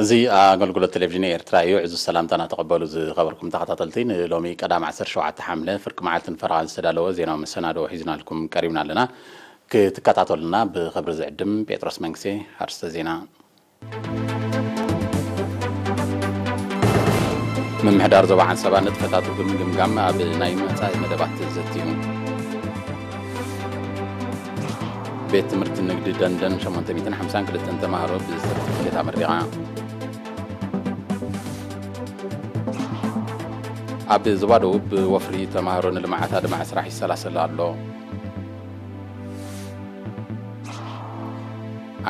እዚ ኣገልግሎት ቴሌቪዥን ኤርትራ እዩ። ዕዙዝ ሰላምታና ተቐበሉ ዝኸበርኩም ተኸታተልቲ። ንሎሚ ቀዳም ዓሰርተ ሸውዓተ ሓምለ ፍርቂ መዓልትን ፈረቓን ዝተዳለወ ዜናዊ መሰናድኦ ሒዝናልኩም ቀሪብና ኣለና። ክትከታተሉና ብኽብሪ ዝዕድም ጴጥሮስ መንግስቴ። ኣርእስተ ዜና። ምምሕዳር ዞባ ዓንሰባ ንጥፈታቱ ብምግምጋም ኣብ ናይ መጻኢ መደባት ዘትዩ። ቤት ትምህርቲ ንግዲ ደንደን ሸሞንተ ሚእትን ሓምሳን ክልተን ተማሃሮ ብሰርቲፊኬት ኣመሪቓ። ኣብ ዞባ ደቡብ ወፍሪ ተማሃሮ ንልምዓት ኣድማዒ ስራሕ ይሰላሰል ኣሎ።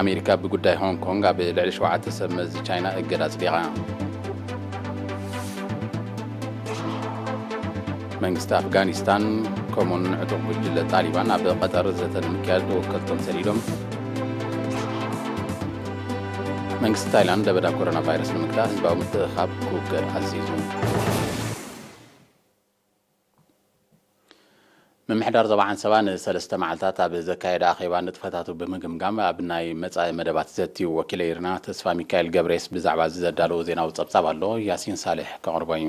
ኣሜሪካ ብጉዳይ ሆንግ ኮንግ ኣብ ልዕሊ ሸውዓተ ሰብ መዚ ቻይና እገዳ ኣጽዲቓ። መንግስቲ ኣፍጋኒስታን ከምኡን ዕጡቕ ጉጅለ ጣሊባን ኣብ ቀጠር ዘተ ንምክያድ ተወከልቶም ሰዲዶም። መንግስቲ ታይላንድ ለበዳ ኮሮና ቫይረስ ንምግታእ ህዝባዊ ምትእኻብ ክውገድ ኣዚዙ። ምምሕዳር ዞባ ዓንሰባ ንሰለስተ መዓልታት ኣብ ዘካየደ ኣኼባ ንጥፈታቱ ብምግምጋም ኣብ ናይ መጻኢ መደባት ዘትዩ። ወኪለ ይርና ተስፋ ሚካኤል ገብሬስ ብዛዕባ እዚ ዘዳለዎ ዜናዊ ጸብጻብ ኣሎ፣ ያሲን ሳሌሕ ከቕርቦ እዩ።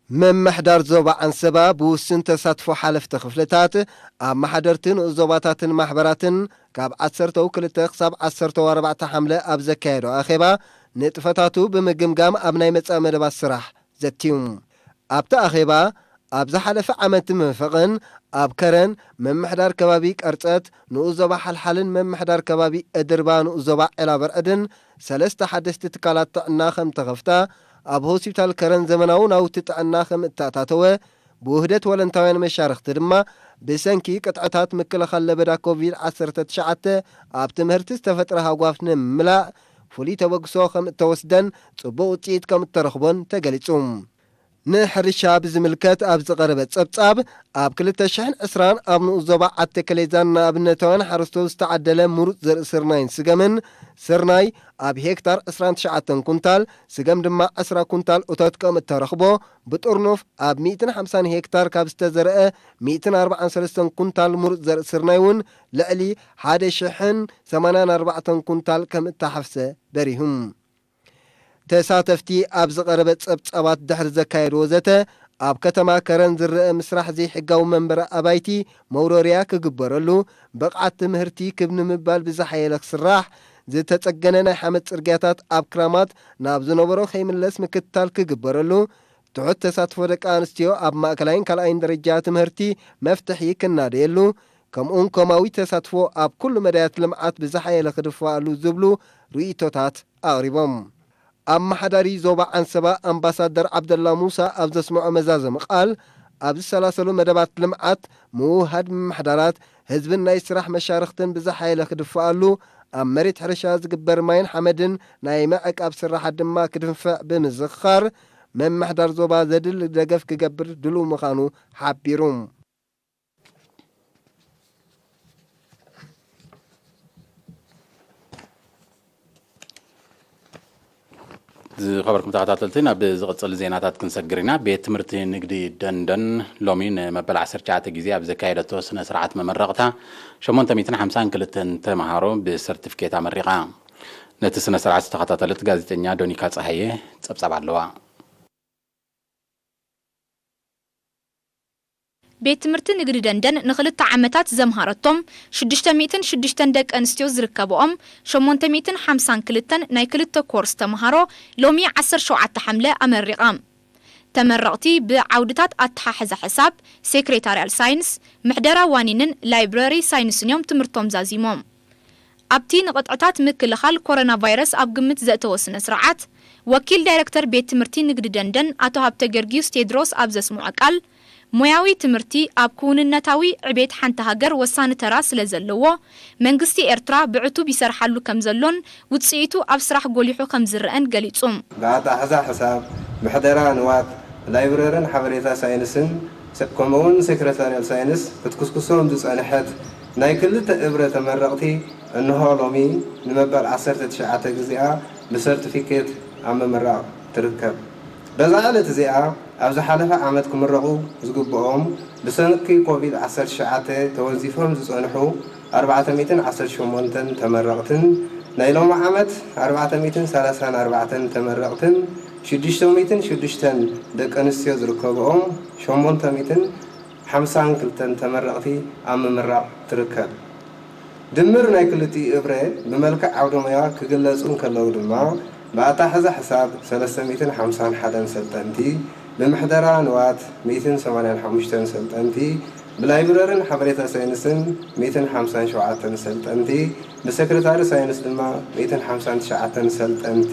ምምሕዳር ዞባ ዓንሰባ ብውሱን ተሳትፎ ሓለፍቲ ክፍልታት፣ ኣመሓደርቲ ንኡስ ዞባታትን ማሕበራትን ካብ ዓሰርተው ክልተ ክሳብ ዓሰርተው ኣርባዕተ ሓምለ ኣብ ዘካየዶ ኣኼባ ንጥፈታቱ ብምግምጋም ኣብ ናይ መጻኢ መደባት ስራሕ ዘትዩ። ኣብቲ ኣኼባ ኣብ ዝሓለፈ ዓመት ምፈቕን ኣብ ከረን ምምሕዳር ከባቢ ቀርጸት ንኡስ ዞባ ሓልሓልን ምምሕዳር ከባቢ እድርባ ንኡስ ዞባ ዔላ በርዕድን ሰለስተ ሓደስቲ ትካላት ጥዕና ከም ተኸፍታ፣ ኣብ ሆስፒታል ከረን ዘመናዊ ናውቲ ጥዕና ከም እተኣታተወ፣ ብውህደት ወለንታውያን መሻርኽቲ ድማ ብሰንኪ ቅጥዕታት ምክልኻል ለበዳ ኮቪድ ዓሰርተ ትሽዓተ ኣብ ትምህርቲ ዝተፈጥረ ሃጓፍ ንምምላእ ፍሉይ ተበግሶ ከም እተወስደን ጽቡቕ ውጽኢት ከም እተረኽቦን ተገሊጹ። ንሕርሻ ብዝምልከት ኣብ ዝቐረበ ጸብጻብ፣ ኣብ ክልተ ሽሕን ዕስራን ኣብ ንኡስ ዞባ ዓዲ ከሌዛን ንኣብነታውያን ሓረስቶት ዝተዓደለ ምሩጽ ዘርኢ ስርናይን ስገምን፣ ስርናይ ኣብ ሄክታር ዕስራን ትሽዓተን ኩንታል፣ ስገም ድማ ዕስራ ኩንታል እቶት ከም እተረኽቦ፣ ብጥርኑፍ ኣብ ሚእትን ሓምሳን ሄክታር ካብ ዝተዘርአ ሚእትን ኣርባዓን ሰለስተን ኩንታል ምሩጽ ዘርኢ ስርናይ እውን ልዕሊ ሓደ ሽሕን ሰማንያን ኣርባዕተን ኩንታል ከም እተሓፍሰ በሪሁ። ተሳተፍቲ ኣብ ዝቐረበ ጸብጻባት ድሕሪ ዘካየድዎ ዘተ፣ ኣብ ከተማ ከረን ዝረአ ምስራሕ ዘይሕጋዊ መንበሪ ኣባይቲ መውረርያ ክግበረሉ፣ ብቕዓት ትምህርቲ ክብ ንምባል ብዝሓየለ ክስራሕ፣ ዝተጸገነ ናይ ሓመድ ጽርግያታት ኣብ ክራማት ናብ ዝነበሮ ከይምለስ ምክትታል ክግበረሉ፣ ትሑት ተሳትፎ ደቂ ኣንስትዮ ኣብ ማእከላይን ካልኣይን ደረጃ ትምህርቲ መፍትሒ ክናደየሉ፣ ከምኡውን ኮማዊ ተሳትፎ ኣብ ኩሉ መዳያት ልምዓት ብዝሓየለ ክድፋኣሉ ዝብሉ ርእይቶታት ኣቕሪቦም። ኣመሓዳሪ ዞባ ዓንሰባ ኣምባሳደር ዓብደላ ሙሳ ኣብ ዘስምዖ መዛዘሚ ቃል፣ ኣብ ዝሰላሰሉ መደባት ልምዓት ምውህሃድ ምምሕዳራት ህዝብን ናይ ስራሕ መሻርኽትን ብዝሓየለ ክድፋኣሉ፣ ኣብ መሬት ሕርሻ ዝግበር ማይን ሓመድን ናይ ምዕቃብ ስራሓት ድማ ክድንፈዕ ብምዝኽኻር፣ ምምሕዳር ዞባ ዘድሊ ደገፍ ክገብር ድሉው ምዃኑ ሓቢሩ። ዝኸበርኩም ተኸታተልቲ፣ ናብ ዝቕጽል ዜናታት ክንሰግር ኢና። ቤት ትምህርቲ ንግዲ ደንደን ሎሚ ንመበል ዓሰርተ ትሽዓተ ግዜ ኣብ ዘካየደቶ ስነ ስርዓት መመረቕታ ሸሞንተ ሚእትን ሓምሳን ክልተን ተምሃሮ ብሰርቲፊኬት ኣመሪቓ። ነቲ ስነ ስርዓት ዝተኸታተለት ጋዜጠኛ ዶኒካ ጸሃየ ጸብጻብ ኣለዋ። ቤት ትምህርቲ ንግዲ ደንደን ንኽልተ ዓመታት ዘምሃረቶም ሽዱሽተ ሚእትን ሽዱሽተን ደቂ ኣንስትዮ ዝርከብኦም ሸሞንተ ሚእትን ሓምሳን ክልተን ናይ ክልተ ኮርስ ተምሃሮ ሎሚ ዓሰርተ ሸውዓተ ሓምለ ኣመሪቓ። ተመረቕቲ ብዓውድታት ኣተሓሕዛ ሕሳብ፣ ሴክሬታርያል ሳይንስ፣ ምሕደራ ዋኒንን ላይብረሪ ሳይንስን እዮም ትምህርቶም ዛዚሞም። ኣብቲ ንቕጥዕታት ምክልኻል ኮሮና ቫይረስ ኣብ ግምት ዘእተወ ስነ ስርዓት፣ ወኪል ዳይረክተር ቤት ትምህርቲ ንግዲ ደንደን ኣቶ ሃብተ ጊዮርጊስ ቴድሮስ ኣብ ዘስምዖ ቃል፣ ሞያዊ ትምህርቲ ኣብ ክውንነታዊ ዕቤት ሓንቲ ሃገር ወሳኒ ተራ ስለ ዘለዎ፣ መንግስቲ ኤርትራ ብዕቱብ ይሰርሓሉ ከም ዘሎን ውጽኢቱ ኣብ ስራሕ ጎሊሑ ከም ዝረኣን ገሊጹ። ብኣተሓሕዛ ሕሳብ፣ ምሕደራ ንዋት፣ ላይብረርን ሓበሬታ ሳይንስን፣ ሰ-፣ ከምኡውን ሴክረታርያል ሳይንስ ክትኩስኩሶም ዝጸንሐት ናይ ክልተ እብረ ተመረቕቲ፣ እንሆ ሎሚ ንመበል ዓሰርተ ትሽዓተ ግዜኣ ብሰርቲፊኬት ኣብ ምምራቕ ትርከብ። በዛ ዕለት እዚኣ፣ ኣብ ዝሓለፈ ዓመት ክምረቑ ዝግብኦም ብሰንኪ ኮቪድ ዓሰርተ ትሽዓተ ተወንዚፎም ዝጸንሑ ኣርባዕተ ሚእትን ዓሰርተ ሸሞንተን ተመረቕትን ናይ ሎሚ ዓመት ኣርባዕተ ሚእትን ሰላሳን ኣርባዕተን ተመረቕትን ሽዱሽተ ሚእትን ሽዱሽተን ደቂ ኣንስትዮ ዝርከብኦም ሸሞንተ ሚእትን ሓምሳን ክልተን ተመረቕቲ ኣብ ምምራቕ ትርከብ። ድምር ናይ ክልቲኡ እብረ ብመልክዕ ዓውደ ሞያ ክግለጹ እንከለዉ ድማ፣ ብኣታሕዛ ሕሳብ ሰለስተ ሚእትን ሓምሳን ሓደን ሰልጠንቲ፣ ብምሕደራ ንዋት ሚእትን ሰማንያን ሓሙሽተን ሰልጠንቲ፣ ብላይብረርን ሓበሬታ ሳይንስን ሚእትን ሓምሳን ሸውዓተን ሰልጠንቲ፣ ብሰክረታሪ ሳይንስ ድማ ሚእትን ሓምሳን ትሽዓተን ሰልጠንቲ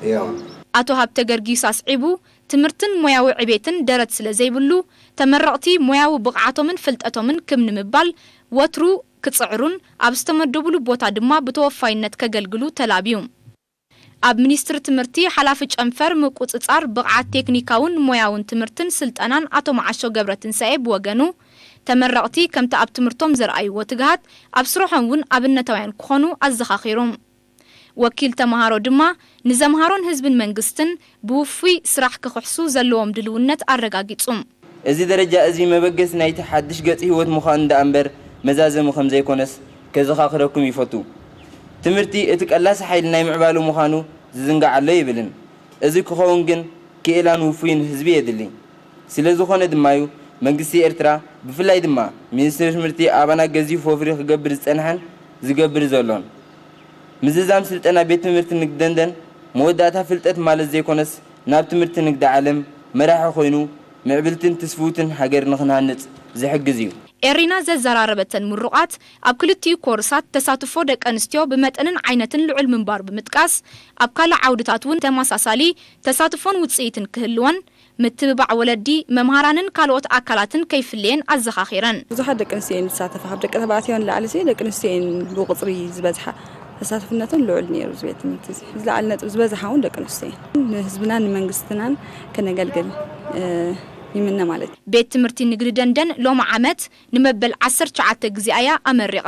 እዮም። ኣቶ ሃብተ ገርጊስ ኣስዒቡ፣ ትምህርትን ሞያዊ ዕቤትን ደረት ስለ ዘይብሉ፣ ተመረቕቲ ሞያዊ ብቕዓቶምን ፍልጠቶምን ክብ ንምባል ወትሩ ክጽዕሩን ኣብ ዝተመደቡሉ ቦታ ድማ ብተወፋይነት ከገልግሉ ተላብዩ። ኣብ ሚኒስትሪ ትምህርቲ ሓላፊ ጨንፈር ምቁጽጻር ብቕዓት ቴክኒካውን ሞያውን ትምህርትን ስልጠናን ኣቶ መዓሾ ገብረትንሳኤ ብወገኑ፣ ተመረቕቲ ከምቲ ኣብ ትምህርቶም ዘርኣይዎ ትግሃት ኣብ ስርሖም እውን ኣብነታውያን ክኾኑ ኣዘኻኺሩ። ወኪል ተምሃሮ ድማ ንዘምሃሮን ህዝብን መንግስትን ብውፉይ ስራሕ ክኽሕሱ ዘለዎም ድልውነት ኣረጋጊጹ። እዚ ደረጃ እዚ መበገሲ ናይቲ ሓድሽ ገጽ ህይወት ምዃኑ ደኣ እምበር መዛዘሚ ከም ዘይኮነስ ከዘኻኽረኩም ይፈቱ። ትምህርቲ እቲ ቀላሲ ሓይሊ ናይ ምዕባለ ምዃኑ ዝዝንጋዕ ኣሎ ኣይብልን። እዚ ክኸውን ግን ክኢላን ውፉይን ህዝቢ የድሊ። ስለ ዝኾነ ድማዩ መንግስቲ ኤርትራ ብፍላይ ድማ ሚኒስትሪ ትምህርቲ ኣባና ገዚፍ ወፍሪ ክገብር ዝጸንሐን ዝገብር ዘሎን። ምዝዛም ስልጠና ቤት ትምህርቲ ንግደንደን መወዳእታ ፍልጠት ማለት ዘይኮነስ ናብ ትምህርቲ ንግዲ ዓለም መራሒ ኮይኑ ምዕብልትን ትስፍውትን ሃገር ንኽንሃንጽ ዝሕግዝ እዩ። ኤሪና ዘዘራረበተን ምሩቓት ኣብ ክልቲኡ ኮርሳት ተሳትፎ ደቂ ኣንስትዮ ብመጠንን ዓይነትን ልዑል ምንባሩ ብምጥቃስ ኣብ ካልእ ዓውድታት እውን ተመሳሳሊ ተሳትፎን ውጽኢትን ክህልወን ምትብባዕ ወለዲ፣ መምሃራንን ካልኦት ኣካላትን ከይፍለየን ኣዘኻኺረን። ብዙሓት ደቂ ኣንስትዮ እየን ዝሳተፋ። ካብ ደቂ ተባዕትዮ ንላዕሊ ሲ ደቂ ኣንስትዮ እየን ብቁጽሪ ዝበዝሓ። ተሳትፍነተን ልዑል ነይሩ። እዚ ቤት ትምህርቲ እዚ ዝለዓለ ነጥቢ ዝበዝሓ እውን ደቂ ኣንስትዮ እየን። ንህዝብናን ንመንግስትናን ከነገልግል፣ እ፣ ይምነ ማለት እዩ። ቤት ትምህርቲ ንግዲ ደንደን ሎሚ ዓመት ንመበል ዓሰርተ ትሽዓተ ግዜኣ እያ ኣመሪቓ።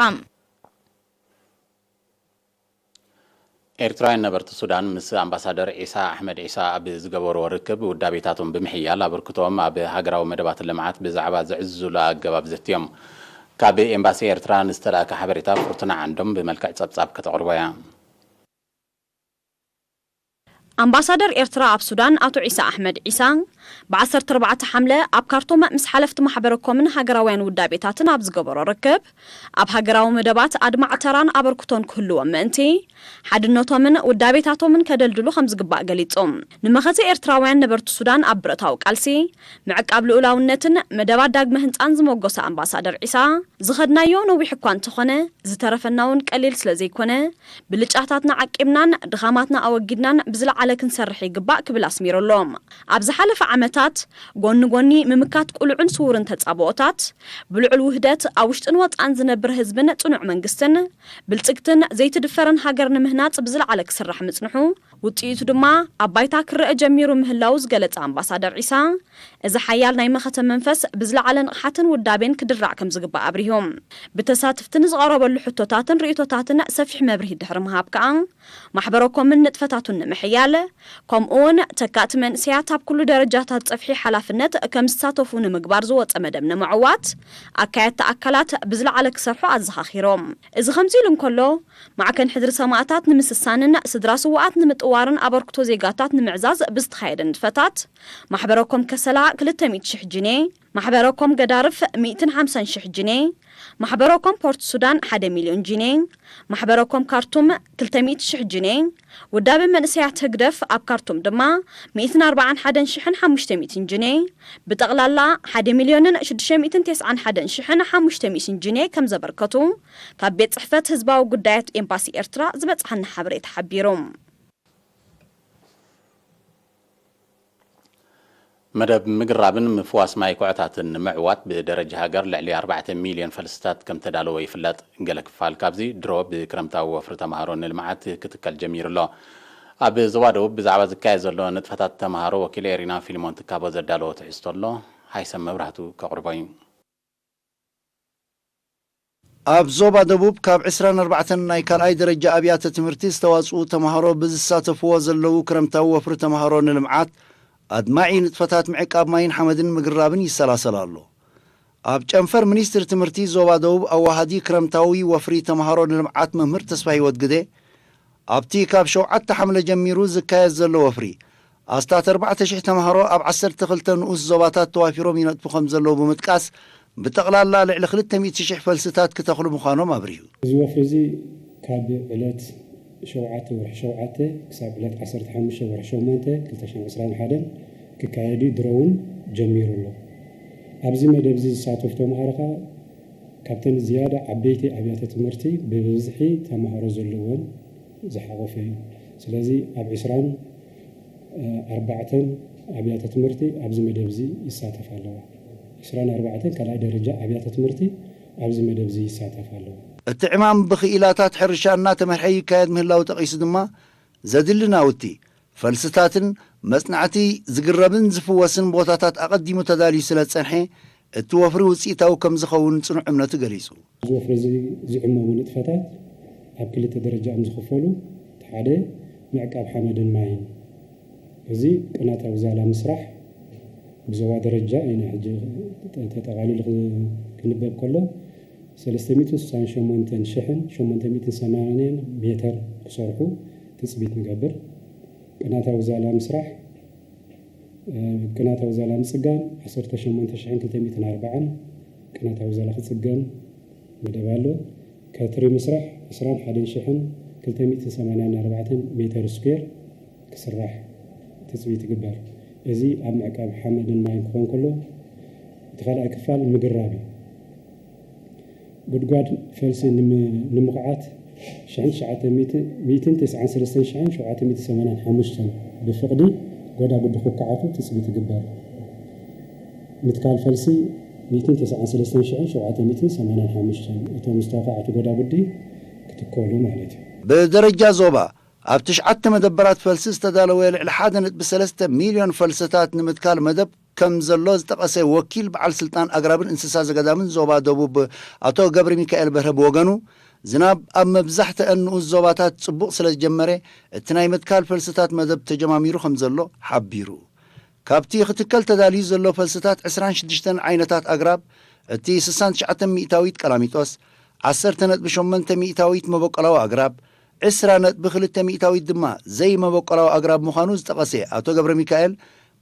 ኤርትራውያን ነበርቲ ሱዳን ምስ ኣምባሳደር ዒሳ ኣሕመድ ዒሳ ኣብ ዝገበርዎ ርክብ ውዳቤታቶም ብምሕያል ኣበርክቶኦም ኣብ ሃገራዊ መደባት ልምዓት ብዛዕባ ዝዕዝዙሉ ኣገባብ ዘትዮም። ካብ ኤምባሲ ኤርትራ ንዝተላእከ ሓበሬታ ፍርቱና ዓንዶም ብመልክዕ ጸብጻብ ከተቕርቦ እያ። ኣምባሳደር ኤርትራ ኣብ ሱዳን ኣቶ ዒሳ ኣሕመድ ዒሳ ብ ዓሰርተ ኣርባዕተ ሓምለ ኣብ ካርቱም ምስ ሓለፍቲ ማሕበረ ኮምን ሃገራውያን ውዳቤታትን ኣብ ዝገበሮ ርክብ፣ ኣብ ሃገራዊ መደባት ኣድማዕ ተራን ኣበርክቶን ክህልዎም ምእንቲ፣ ሓድነቶምን ውዳቤታቶምን ከደልድሉ ከም ዝግባእ ገሊጹ። ንመኸተ ኤርትራውያን ነበርቲ ሱዳን ኣብ ብረታዊ ቃልሲ፣ ምዕቃብ ልኡላውነትን መደባት ዳግመ ህንጻን ዝመጎሰ ኣምባሳደር ዒሳ፣ ዝኸድናዮ ነዊሕ እኳ እንተኾነ፣ ዝተረፈና እውን ቀሊል ስለ ዘይኮነ፣ ብልጫታትና ዓቂብናን ድኻማትና ኣወጊድናን ብዝለዓለ ክንሰርሕ ይግባእ ክብል ኣስሚሩ ኣሎ። ኣብ ዝሓለፈ ዓመታት፣ ጎኒ ጎኒ ምምካት ቅሉዕን ስዉርን ተጻብኦታት፣ ብልዑል ውህደት ኣብ ውሽጥን ወጻእን ዝነብር ህዝብን ጽኑዕ መንግስትን፣ ብልጽግትን ዘይትድፈርን ሃገር ንምህናጽ ብዝለዓለ ክስራሕ ምጽንሑ፣ ውጽኢቱ ድማ ኣብ ባይታ ክረአ ጀሚሩ ምህላዉ ዝገለጸ ኣምባሳደር ዒሳ፣ እዚ ሓያል ናይ መኸተ መንፈስ ብዝለዓለ ንቕሓትን ውዳቤን ክድራዕ ከም ዝግባእ ኣብሪሁ። ብተሳተፍቲ ንዝቐረበሉ ሕቶታትን ርእይቶታትን ሰፊሕ መብርሂ ድሕሪ ምሃብ ከኣ፣ ማሕበረ ኮምን ንጥፈታቱን ንምሕያል፣ ከምኡውን ተካእቲ መንእሰያት ኣብ ኩሉ ደረጃታት ጸፍሒ ሓላፍነት ከም ዝሳተፉ ንምግባር ዝወጸ መደብ ንምዕዋት፣ ኣካየድቲ ኣካላት ብዝለዓለ ክሰርሑ ኣዘኻኺሮም። እዚ ከምዚ ኢሉ እንከሎ፣ ማዕከን ሕድሪ ሰማእታት ንምስሳንን ስድራ ስዉኣት ንምጥዋርን ኣበርክቶ ዜጋታት ንምዕዛዝ ብዝተኻየደ ንጥፈታት፣ ማሕበረ ኮም ከሰላ ክልተ ሚእቲ ሽሕ ጂኔ፣ ማሕበረ ኮም ገዳርፍ ሚእትን ሓምሳን ሽሕ ጂኔ፣ ማሕበረ ኮም ፖርት ሱዳን ሓደ ሚልዮን ጂኔ፣ ማሕበረ ኮም ካርቱም ክልተ ሚእቲ ሽሕ ጂኔ፣ ውዳበ መንእሰያት ህግደፍ ኣብ ካርቱም ድማ ሚእትን ኣርባዓን ሓደን ሽሕን ሓሙሽተ ሚእትን ጂኔ፣ ብጠቕላላ ሓደ ሚልዮንን ሽዱሽተ ሚእትን ተስዓን ሓደን ሽሕን ሓሙሽተ ሚእትን ጂኔ ከም ዘበርከቱ ካብ ቤት ጽሕፈት ህዝባዊ ጉዳያት ኤምባሲ ኤርትራ ዝበጽሓና ሓበሬታ ሓቢሩ። መደብ ምግራብን ምፍዋስ ማይ ኩዕታትን ንምዕዋት ብደረጃ ሃገር ልዕሊ ኣርባዕተ ሚልዮን ፈልስታት ከም ተዳለወ ይፍለጥ። ገለ ክፋል ካብዚ ድሮ ብክረምታዊ ወፍሪ ተምሃሮ ንልምዓት ክትከል ጀሚሩ ኣሎ። ኣብ ዞባ ደቡብ ብዛዕባ ዝካየድ ዘሎ ንጥፈታት ተምሃሮ ወኪል ኤሪና ፊልሞን ትካቦ ዘዳለዎ ትሕዝቶ ኣሎ። ሃይሰም መብራህቱ ከቕርቦ እዩ። ኣብ ዞባ ደቡብ ካብ ዕስራን ኣርባዕተን ናይ ካልኣይ ደረጃ ኣብያተ ትምህርቲ ዝተዋጽኡ ተምሃሮ ብዝሳተፍዎ ዘለዉ ክረምታዊ ወፍሪ ተምሃሮ ንልምዓት ኣድማዒ ንጥፈታት ምዕቃብ ማይን ሓመድን ምግራብን ይሰላሰል ኣሎ። ኣብ ጨንፈር ሚኒስትሪ ትምህርቲ ዞባ ደቡብ ኣዋሃዲ ክረምታዊ ወፍሪ ተምሃሮ ንልምዓት መምህር ተስፋሂወት ግደ፣ ኣብቲ ካብ ሸውዓተ ሓምለ ጀሚሩ ዝካየድ ዘሎ ወፍሪ፣ ኣስታት ኣርባዕተ ሽሕ ተምሃሮ ኣብ ዓሰርተ ክልተ ንኡስ ዞባታት ተዋፊሮም ይነጥፉ ከም ዘለዉ ብምጥቃስ፣ ብጠቕላላ ልዕሊ ክልተ ሚእቲ ሽሕ ፈልስታት ክተኽሉ ምዃኖም ኣብሪሁ። እዚ ወፍሪ እዚ ካብ ዕለት ሸውዓተ ወርሒ ሸውዓተ ክሳብ ዕለት ዓሰርተ ሓሙሽተ ወርሒ ሸሞንተ ክልተ ሽሕን ዕስራን ሓደን ክካየድ እዩ። ድሮ እውን ጀሚሩ ኣሎ። ኣብዚ መደብ እዚ ዝሳተፉ ተምሃሮ ከኣ ካብተን ዝያዳ ዓበይቲ ኣብያተ ትምህርቲ ብብዝሒ ተምሃሮ ዘለወን ዝሓቖፈ እዩ። ስለዚ ኣብ ዕስራን ኣርባዕተን ኣብያተ ትምህርቲ ኣብዚ መደብ እዚ ይሳተፋ ኣለዋ። ዕስራን ኣርባዕተን ካልኣይ ደረጃ ኣብያተ ትምህርቲ ኣብዚ መደብ እዚ ይሳተፋ ኣለዋ። እቲ ዕማም ብኽኢላታት ሕርሻ እናተመርሐ ይካየድ ምህላው ጠቒሱ ድማ፣ ዘድሊ ናውቲ፣ ፈልስታትን መጽናዕቲ ዝግረብን ዝፍወስን ቦታታት ኣቐዲሙ ተዳልዩ ስለ ዝጸንሐ፣ እቲ ወፍሪ ውጽኢታዊ ከም ዝኸውን ጽኑዕ እምነቱ ገሊጹ። እዚ ወፍሪ እዚ ዝዕመሙ ንጥፈታት ኣብ ክልተ ደረጃ እዮም ዝኽፈሉ። እቲ ሓደ ምዕቃብ ሓመድን ማይን። እዚ ቅናታዊ ዛላ ምስራሕ ብዞባ ደረጃ ኢና ሕጂ ተጠቓሊሉ ክንበብ ከሎ፣ ሰለስተ ሚእትን ስሳን ሸሞንተን ሽሕን ሸሞንተ ሚእትን ሰማንያን ሜተር ክሰርሑ ትጽቢት ንገብር። ቅናታዊ ዛላ ምስራሕ፣ እ፣ ቅናታዊ ዛላ ምጽጋን ዓሰርተ ሸሞንተ ሽሕን ክልተ ሚእትን ኣርባዓን ቅናታዊ ዛላ ክጽገን መደብ ኣሎ። ከትሪ ምስራሕ ዕስራን ሓደን ሽሕን ክልተ ሚእትን ሰማንያን ኣርባዕተን ሜተር ስኩዌር ክስራሕ ትጽቢት ይግበር። እዚ ኣብ ምዕቃብ ሓመድን ማይን ክኾን ከሎ፣ እቲ ካልኣይ ክፋል ምግራብ እዩ። ጉድጓድ ፈልሲ ንም-፣ ንምኹዓት ሽሕን ትሽዓተ ሚእትን፣ ሚእትን ተስዓን ሰለስተን ሽሕን ሸውዓተ ሚእትን ሰማንያን ሓሙሽተን ብፍቕዲ ጎዳጉዲ ክከዓቱ ትጽቢት ይግበር። ምትካል ፈልሲ ሚእትን ተስዓን ሰለስተን ሽሕን ሸውዓተ ሚእትን ሰማንያን ሓሙሽተን፣ እቶም ዝተኻዕቱ ጎዳጉዲ ክትከሉ ማለት እዩ። ብደረጃ ዞባ፣ ኣብ ትሽዓተ መደበራት ፈልሲ ዝተዳለወ ልዕሊ ሓደ ነጥቢ ሰለስተ ሚልዮን ፈልስታት ንምትካል መደብ ከም ዘሎ ዝጠቐሰ ወኪል በዓል ስልጣን ኣግራብን እንስሳ ዘገዳምን ዞባ ደቡብ ኣቶ ገብረ ሚካኤል በርሀ ብወገኑ፣ ዝናብ ኣብ መብዛሕትአን ንኡስ ዞባታት ጽቡቕ ስለ ዝጀመረ፣ እቲ ናይ ምትካል ፈልስታት መደብ ተጀማሚሩ ከም ዘሎ ሓቢሩ። ካብቲ ክትከል ተዳልዩ ዘሎ ፈልስታት ዕስራን ሽዱሽተን ዓይነታት ኣግራብ፣ እቲ ስሳን ትሽዓተን ሚእታዊት ቀላሚጦስ፣ ዓሰርተ ነጥቢ ሸሞንተ ሚእታዊት መበቆላዊ ኣግራብ፣ ዕስራ ነጥቢ ክልተ ሚእታዊት ድማ ዘይመበቆላዊ ኣግራብ ምዃኑ ዝጠቐሰ ኣቶ ገብረ ሚካኤል፣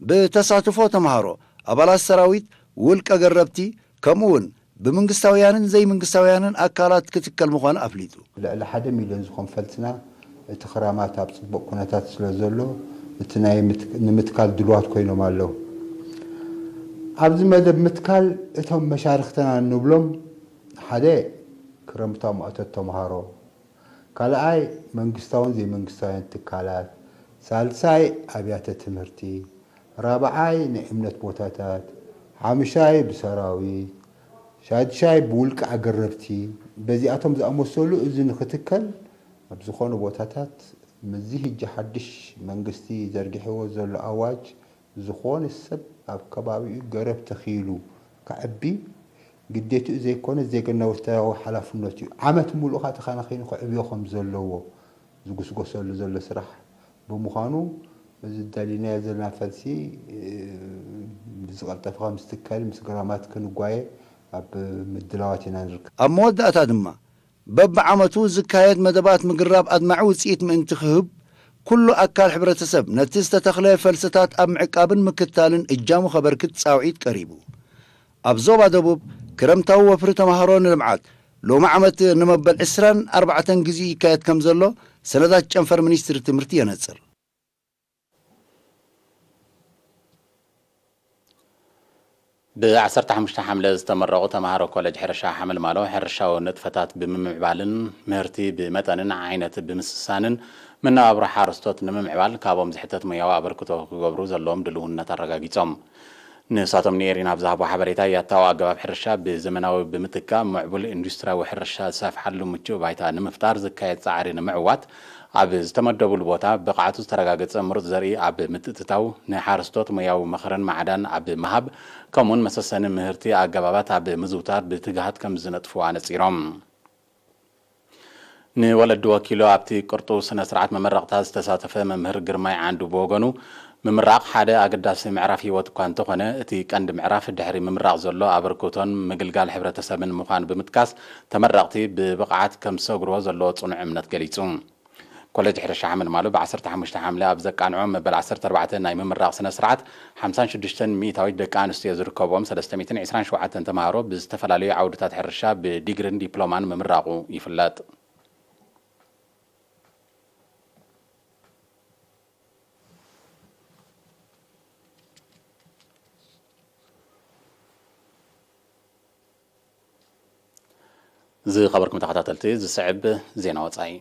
ብተሳትፎ ተምሃሮ፣ ኣባላት ሰራዊት፣ ውልቀ ገረብቲ፣ ከምኡ እውን ብመንግስታውያንን ዘይመንግስታውያንን ኣካላት ክትከል ምዃኑ ኣፍሊጡ። ልዕሊ ሓደ ሚልዮን ዝኾን ፈልስና እቲ ክራማት ኣብ ጽቡቕ ኩነታት ስለ ዘሎ፣ እቲ ናይ ምት-፣ ንምትካል ድልዋት ኮይኖም ኣለዉ። ኣብዚ መደብ ምትካል እቶም መሻርኽትና እንብሎም፣ ሓደ ክረምታዊ ማእቶት ተምሃሮ፣ ካልኣይ መንግስታውን ዘይመንግስታውያን ትካላት፣ ሳልሳይ ኣብያተ ትምህርቲ፣ ራብዓይ ናይ እምነት ቦታታት፣ ሓሙሻይ ብሰራዊት፣ ሻድሻይ ብውልቂ ኣገረብቲ፣ በዚኣቶም ዝኣመሰሉ እዚ ንክትከል ኣብ ዝኾነ ቦታታት ምስዚ ሕጂ ሓድሽ መንግስቲ ዘርጊሕዎ ዘሎ ኣዋጅ ዝኾነ ሰብ ኣብ ከባቢኡ ገረብ ተኺሉ ከዕቢ ግዴትኡ ዘይኮነ ዜግና ውሽጣዊ ሓላፍነቱ እዩ። ዓመት ሙሉእ ኸዓ ተኸናኺኑ ከዕብዮ ከም ዘለዎ ዝጉስጎሰሉ ዘሎ ስራሕ ብምዃኑ፣ እዚ ደሊናዮ ዘለና ፈልሲ፣ እ፣ ብዝቐልጠፈ ከም ዝትከል ምስ ግራማት ክንጓየ ኣብ ምድላዋት ኢና ንርከብ። ኣብ መወዳእታ ድማ፣ በብዓመቱ ዝካየድ መደባት ምግራብ ኣድማዒ ውጽኢት ምእንቲ ክህብ፣ ኩሉ ኣካል ሕብረተሰብ ነቲ ዝተተኽለ ፈልስታት ኣብ ምዕቃብን ምክትታልን እጃሙ ከበርክት ጻውዒት ቀሪቡ። ኣብ ዞባ ደቡብ፣ ክረምታዊ ወፍሪ ተምሃሮ ንልምዓት፣ ሎሚ ዓመት ንመበል ዕስራን ኣርባዕተን ግዜኡ ይካየድ ከም ዘሎ ሰነዳት ጨንፈር ሚኒስትሪ ትምህርቲ የነጽር። ብ ዓሰርተ ሓሙሽተ ሓምለ ዝተመረቑ ተምሃሮ ኮሌጅ ሕርሻ ሓመልማሎ፣ ሕርሻዊ ንጥፈታት ብምምዕባልን ምህርቲ ብመጠንን ዓይነት ብምስሳንን፣ መነባብሮ ሓረስቶት ንምምዕባል ካብኦም ዝሕተት ሞያዊ ኣበርክቶ ክገብሩ ዘለዎም ድልውነት ኣረጋጊጾም። ንሳቶም ንኤሪና ኣብ ዝሃቦ ሓበሬታ፣ ያታዊ ኣገባብ ሕርሻ ብዘመናዊ ብምትካእ፣ ምዕቡል ኢንዱስትሪያዊ ሕርሻ ዝሰፍሓሉ ምቹእ ባይታ ንምፍጣር ዝካየድ ጻዕሪ ንምዕዋት፣ ኣብ ዝተመደቡሉ ቦታ ብቕዓቱ ዝተረጋገጸ ምሩጽ ዘርኢ ኣብ ምትእትታው፣ ንሓረስቶት ሞያዊ ምኽርን ማዕዳን ኣብ ምሃብ፣ ከምኡውን መሰሰኒ ምህርቲ ኣገባባት ኣብ ምዝውታር ብትግሃት ከም ዝነጥፉ ኣነጺሮም። ንወለዲ ወኪሉ ኣብቲ ቅርጡው ስነ ስርዓት መመረቕታ ዝተሳተፈ መምህር ግርማይ ዓንዱ ብወገኑ፣ ምምራቕ ሓደ ኣገዳሲ ምዕራፍ ህይወት እኳ እንተኾነ፣ እቲ ቀንዲ ምዕራፍ ድሕሪ ምምራቕ ዘሎ ኣበርክቶን ምግልጋል ሕብረተሰብን ምዃኑ ብምጥቃስ፣ ተመረቕቲ ብብቕዓት ከም ዝሰግርዎ ዘለዎ ጽኑዕ እምነት ገሊጹ። ኮሌጅ ሕርሻ ሓመልማሎ ብ ዓሰርተ ሓሙሽተ ሓምለ ኣብ ዘቃንዖ መበል ዓሰርተ ኣርባዕተ ናይ ምምራቕ ስነ ስርዓት፣ ሓምሳን ሽዱሽተን ሚእታዊት ደቂ ኣንስትዮ ዝርከብኦም ሰለስተ ሚእትን ዕስራን ሸውዓተን ተምሃሮ ብዝተፈላለዩ ዓውድታት ሕርሻ ብዲግሪን ዲፕሎማን ምምራቑ ይፍለጥ። ዝኸበርኩም ተኸታተልቲ፣ ዝስዕብ ዜና ወጻኢ።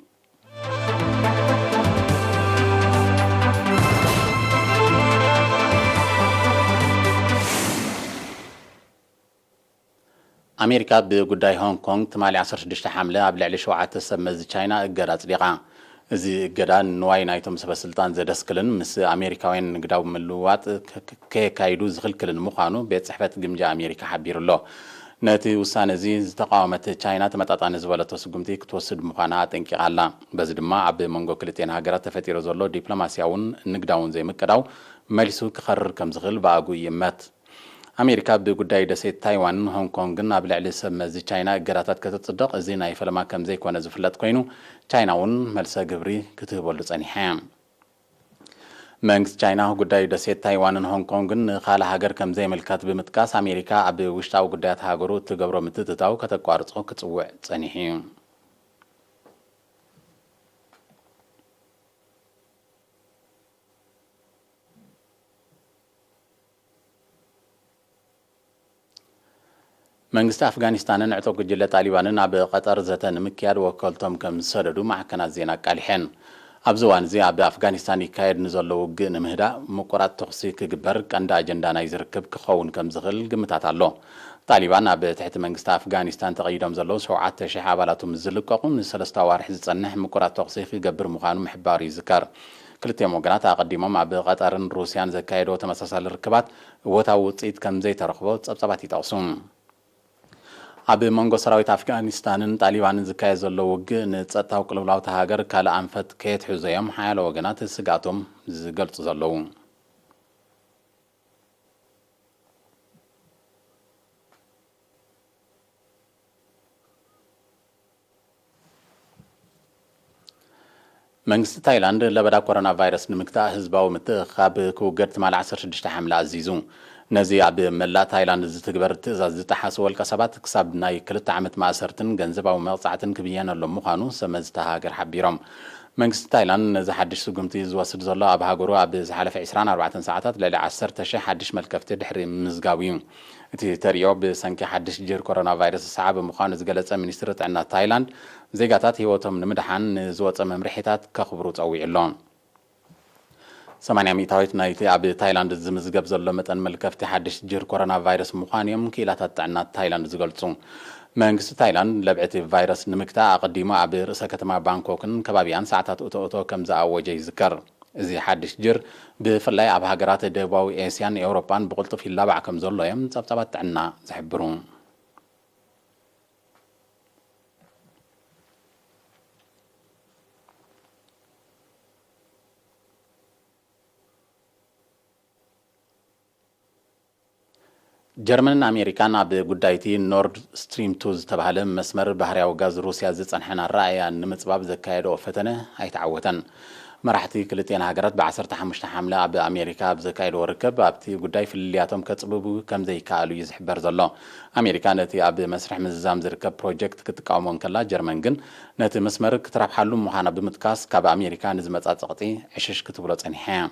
ኣሜሪካ ብጉዳይ ሆንግ ኮንግ ትማሊ ዓሰርተ ሽዱሽተ ሓምለ ኣብ ልዕሊ ሸውዓተ ሰብ መዚ ቻይና እገዳ ኣጽዲቓ። እዚ እገዳ ንዋይ ናይቶም ሰበ ስልጣን ዘደስክልን ምስ ኣሜሪካውያን ንግዳዊ ምልውዋጥ ከ-፣ ከ-፣ ከየካይዱ ዝኽልክልን ምዃኑ ቤት ጽሕፈት ግምጃ ኣሜሪካ ሓቢሩ ኣሎ። ነቲ ውሳነ እዚ ዝተቃወመት ቻይና ተመጣጣኒ ዝበለቶ ስጉምቲ ክትወስድ ምዃና ኣጠንቂቓ ኣላ። በዚ ድማ ኣብ መንጎ ክልቲኤን ሃገራት ተፈጢሩ ዘሎ ዲፕሎማስያውን ንግዳውን ዘይምቅዳው መሊሱ ክኸርር ከም ዝኽእል ብኣግኡ ይእመት። ኣሜሪካ ብጉዳይ ደሴት ታይዋንን ሆንግ ኮንግን ኣብ ልዕሊ ሰብ መዚ ቻይና እገዳታት ከተጽድቕ፣ እዚ ናይ ፈለማ ከም ዘይኮነ ዝፍለጥ ኮይኑ፣ ቻይና እውን መልሰ ግብሪ ክትህበሉ ጸኒሓ እያ። መንግስቲ ቻይና ጉዳይ ደሴት ታይዋንን ሆንግ ኮንግን ንኻልእ ሃገር ከም ዘይምልከት ብምጥቃስ፣ ኣሜሪካ ኣብ ውሽጣዊ ጉዳያት ሃገሩ እትገብሮ ምትእትታው ከተቋርጾ ክጽውዕ ጸኒሑ እዩ። መንግስቲ ኣፍጋኒስታንን ዕጡቕ ጉጅለ ጣሊባንን ኣብ ቀጠር ዘተ ንምክያድ ወከልቶም ከም ዝሰደዱ ማዕከናት ዜና ኣቃሊሐን። ኣብዚ እዋን እዚ ኣብ ኣፍጋኒስታን ይካየድ ንዘሎ ውግእ ንምህዳእ ምቁራጽ ተኹሲ ክግበር ቀንዲ ኣጀንዳ ናይ ዝርክብ ክኸውን ከም ዝኽእል ግምታት ኣሎ። ጣሊባን ኣብ ትሕቲ መንግስቲ ኣፍጋኒስታን ተቐይዶም ዘለዉ ሸውዓተ ሽሕ ኣባላቱ ምስ ዝልቀቑ ንሰለስተ ኣዋርሕ ዝጸንሕ ምቁራጽ ተኹሲ ክገብር ምዃኑ ምሕባሩ ይዝከር። ክልቲኦም ወገናት ኣቐዲሞም ኣብ ቀጠርን ሩስያን ዘካየድዎ ተመሳሳሊ ርክባት እወታዊ ውጽኢት ከም ዘይተረኽቦ ጸብጻባት ይጠቕሱ። ኣብ መንጎ ሰራዊት ኣፍጋኒስታንን ጣሊባንን ዝካየድ ዘሎ ውግእ ንጸጥታዊ ቅልውላው እታ ሃገር ካልእ ኣንፈት ከየትሕዞ እዮም ሓያሎ ወገናት ስግኣቶም ዝገልጹ ዘለዉ። መንግስቲ ታይላንድ ለበዳ ኮሮና ቫይረስ ንምግታእ ህዝባዊ ምትእኽኻብ ክውገድ ትማሊ ዓሰርተ ሽዱሽተ ሓምለ ኣዚዙ። ነዚ ኣብ መላእ ታይላንድ ዝትግበር ትእዛዝ ዝጠሓሱ ወልቀ ሰባት ክሳብ ናይ ክልተ ዓመት ማእሰርትን ገንዘባዊ መቕጻዕትን ክብየነሎም ምዃኑ ሰመዝቲ ሃገር ሓቢሮም። መንግስቲ ታይላንድ ነዚ ሓድሽ ስጉምቲ ዝወስድ ዘሎ ኣብ ሃገሩ ኣብ ዝሓለፈ ዕስራን ኣርባዕተን ሰዓታት ልዕሊ ዓሰርተ ሽሕ ሓድሽ መልከፍቲ ድሕሪ ምምዝጋቡ እዩ። እቲ ተርእዮ ብሰንኪ ሓድሽ ጅር ኮሮና ቫይረስ ዝሰዓበ ምዃኑ ዝገለጸ ሚኒስትሪ ጥዕና ታይላንድ፣ ዜጋታት ህይወቶም ንምድሓን ንዝወጸ መምርሒታት ከኽብሩ ጸዊዑ ኣሎ። ሰማንያ ሚእታዊት ናይቲ ኣብ ታይላንድ ዝምዝገብ ዘሎ መጠን መልከፍቲ ሓድሽ ጅር ኮሮና ቫይረስ ምዃኑ እዮም ክኢላታት ጥዕና ታይላንድ ዝገልጹ። መንግስቲ ታይላንድ ለብዒ እቲ ቫይረስ ንምግታእ ኣቐዲሙ ኣብ ርእሰ ከተማ ባንኮክን ከባቢኣን ሰዓታት እቶ እቶ ከም ዝኣወጀ ይዝከር። እዚ ሓድሽ ጅር ብፍላይ ኣብ ሃገራት ደቡባዊ ኤስያን ኤውሮጳን ብቕልጡፍ ይላባዕ ከም ዘሎ እዮም ጸብጻባት ጥዕና ዝሕብሩ። ጀርመንን ኣሜሪካን ኣብ ጉዳይ እቲ ኖርድ ስትሪም ቱ ዝተባህለ መስመር ባህርያዊ ጋዝ ሩስያ ዝጸንሐን ኣረኣእያን ንምጽባብ ዘካየደኦ ፈተነ ኣይተዓወተን። መራሕቲ ክልቲኤን ሃገራት ብ ዓሰርተ ሓሙሽተ ሓምለ ኣብ ኣሜሪካ ኣብ ዘካየድዎ ርክብ፣ ኣብቲ ጉዳይ ፍልልያቶም ከጽብቡ ከም ዘይከኣሉ እዩ ዝሕበር ዘሎ። ኣሜሪካ ነቲ ኣብ መስርሕ ምዝዛም ዝርከብ ፕሮጀክት ክትቃወሞ እንከላ፣ ጀርመን ግን ነቲ መስመር ክትረብሓሉ ምዃና ብምጥቃስ፣ ካብ ኣሜሪካ ንዝመጻ ጸቕጢ ዕሽሽ ክትብሎ ጸኒሓ እያ።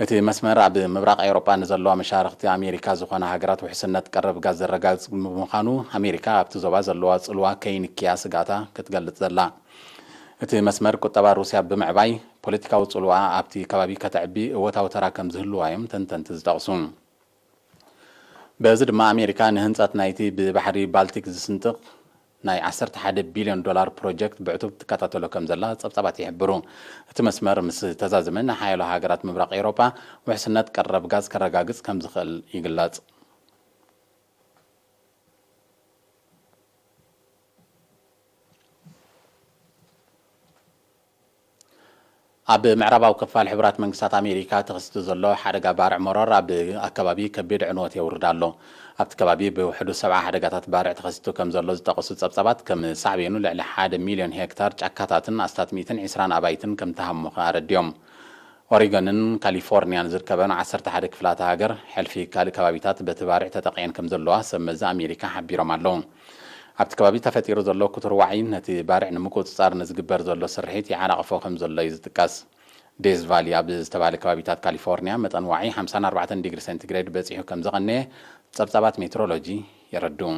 እቲ መስመር ኣብ ምብራቕ ኤውሮጳ ንዘለዋ መሻርኽቲ ኣሜሪካ ዝኾና ሃገራት ውሕስነት ቀረብ ጋዝ ዘረጋግጽ ብምዃኑ፣ ኣሜሪካ ኣብቲ ዞባ ዘለዋ ጽልዋ ከይንክያ ስግኣታ ክትገልጽ ዘላ። እቲ መስመር ቁጠባ ሩስያ ብምዕባይ፣ ፖለቲካዊ ጽልዋ ኣብቲ ከባቢ ከተዕቢ እወታዊ ተራ ከም ዝህልዋ እዮም ተንተንቲ ዝጠቕሱ። በዚ ድማ ኣሜሪካ ንህንጸት ናይቲ ብባሕሪ ባልቲክ ዝስንጥቕ ናይ ዓሰርተ ሓደ ቢልዮን ዶላር ፕሮጀክት ብዕቱብ ትከታተሎ ከም ዘላ ጸብጻባት ይሕብሩ። እቲ መስመር ምስ ተዛዘመ፣ ንሓያሎ ሃገራት ምብራቕ ኤውሮጳ ውሕስነት ቀረብ ጋዝ ከረጋግጽ ከም ዝኽእል ይግለጽ። ኣብ ምዕራባዊ ክፋል ሕቡራት መንግስታት ኣሜሪካ ተኸሲቱ ዘሎ ሓደጋ ባርዕ መሮር ኣብ ኣከባቢ ከቢድ ዕንወት የውርድ ኣሎ። ኣብቲ ከባቢ ብውሕዱ ሰብዓ ሓደጋታት ባርዕ ተኸሲቱ ከም ዘሎ ዝጠቐሱ ጸብጻባት፣ ከም ሳዕቤኑ ልዕሊ ሓደ ሚልዮን ሄክታር ጫካታትን ኣስታት ሚእትን ዕስራን ኣባይትን ከም ተሃሞ ከኣ ኣረዲኦም። ኦሪጎንን ካሊፎርኒያን ዝርከበን ዓሰርተ ሓደ ክፍላተ ሃገር፣ ሕልፊ ካልእ ከባቢታት በቲ ባርዕ ተጠቒዐን ከም ዘለዋ ሰብ መዚ ኣሜሪካ ሓቢሮም ኣለዉ። ኣብቲ ከባቢ ተፈጢሩ ዘሎ ክቱር ዋዒ ነቲ ባርዕ ንምቁጽጻር ንዝግበር ዘሎ ስርሒት ይዓናቕፎ ከም ዘሎ እዩ ዝጥቀስ። ዴዝ ቫሊ ኣብ ዝተባህለ ከባቢታት ካሊፎርኒያ መጠን ዋዒ ሓምሳን ኣርባዕተን ዲግሪ ሴንቲግሬድ በጺሑ ከም ዝቐነየ ጸብጻባት ሜትሮሎጂ የረድኡ።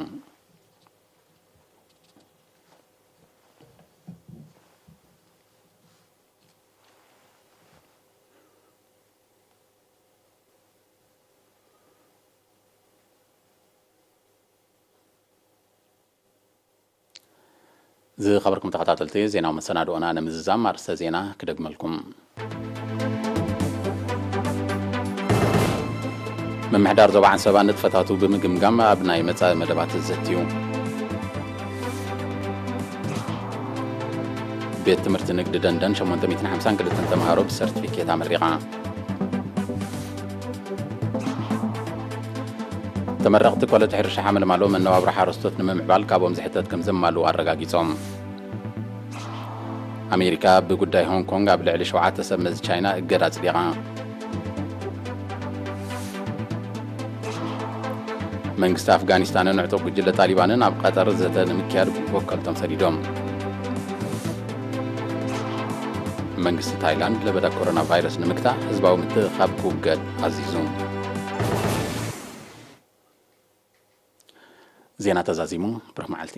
ዝኸበርኩም ተኸታተልቲ፣ ዜናዊ መሰናድኦና ንምዝዛም ኣርእስተ ዜና ክደግመልኩም። ምምሕዳር ዞባ ዓንሰባ ንጥፈታቱ ብምግምጋም ኣብ ናይ መጻኢ መደባት ዘትዩ። ቤት ትምህርቲ ንግዲ ደንደን ሸሞንተ ሚእትን ሓምሳን ክልተን ተምሃሮ ብሰርቲፊኬት ኣመሪቓ። ተመረቕቲ ኮለጅ ሕርሻ ሓመልማሎ መነባብሮ ሓረስቶት ንምምዕባል ካብኦም ዝሕተት ከም ዘማልኡ ኣረጋጊጾም። ኣሜሪካ ብጉዳይ ሆንግ ኮንግ ኣብ ልዕሊ ሸውዓተ ሰብ መዚ ቻይና እገዳ ኣጽዲቓ። መንግስቲ ኣፍጋኒስታንን ዕጡቕ ጉጅለ ጣሊባንን ኣብ ቀጠር ዘተ ንምክያድ ወከልቶም ሰዲዶም። መንግስቲ ታይላንድ ለበዳ ኮሮና ቫይረስ ንምግታእ ህዝባዊ ምትእኻብ ክውገድ ኣዚዙ። ዜና ተዛዚሙ። ብሩኽ መዓልቲ።